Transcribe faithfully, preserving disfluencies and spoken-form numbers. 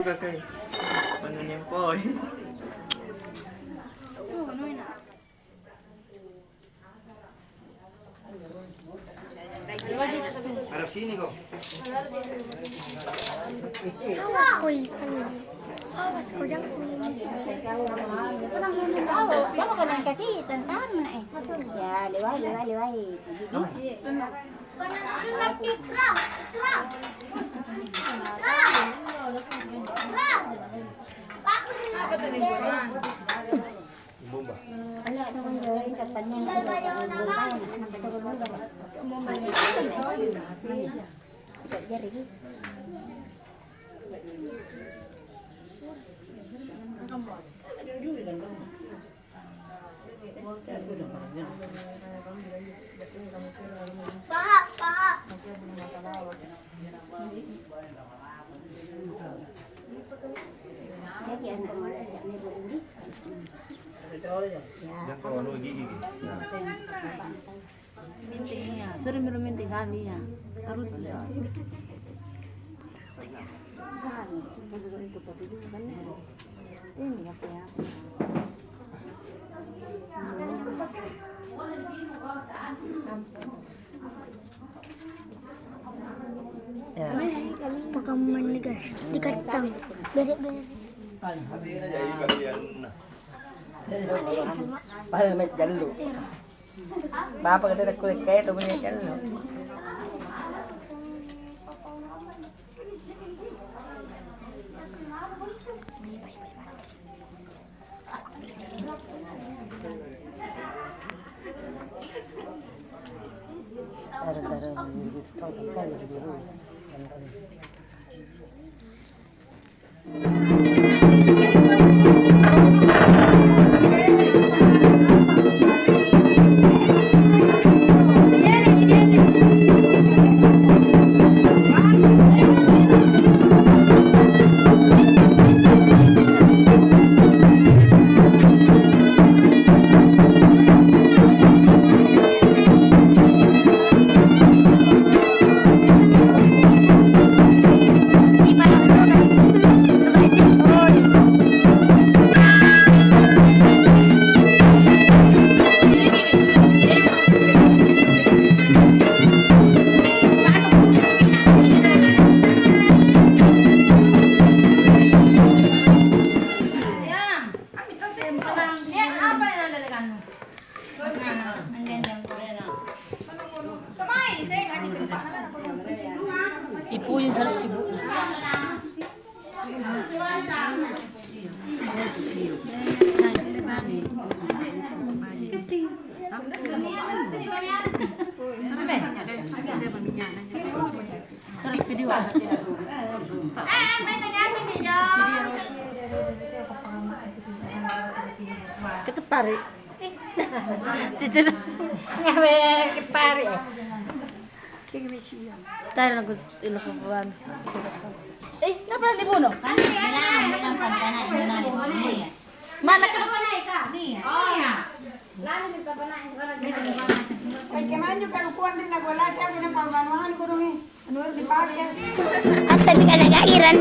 Kakai. Manu nyempoi. Arab sini kok. Awas koi. Awas koi, jangan. Bawa kau naik kaki, tentang mana, eh? Ya, lewat, lewat, lewat. Jadi, Yang kau anu gigi, gigi. Nah. Minting iya, suri miro minting kali ya. Harus tuh. Ini apa ya? Ya. Pakamman nih, guys, dikatang, bere-bere. Paling jallu. Bapa kata kulit kayak tuh punya jallu. Ipuji harus sibuk. Terus video. Ketepari. Cicil. Ngawe ketepari. Keng misian. Tadi lagu, lagu kuan. Eh, kenapa dibunuh? Mana ke? Nih. Oh, ya. Lalu minta pernah. Ay, kemarin juga lukuan rin nagualaki aku na pangganuhan ko dong, eh. Anu baru dipake. Asa mi kana gairan.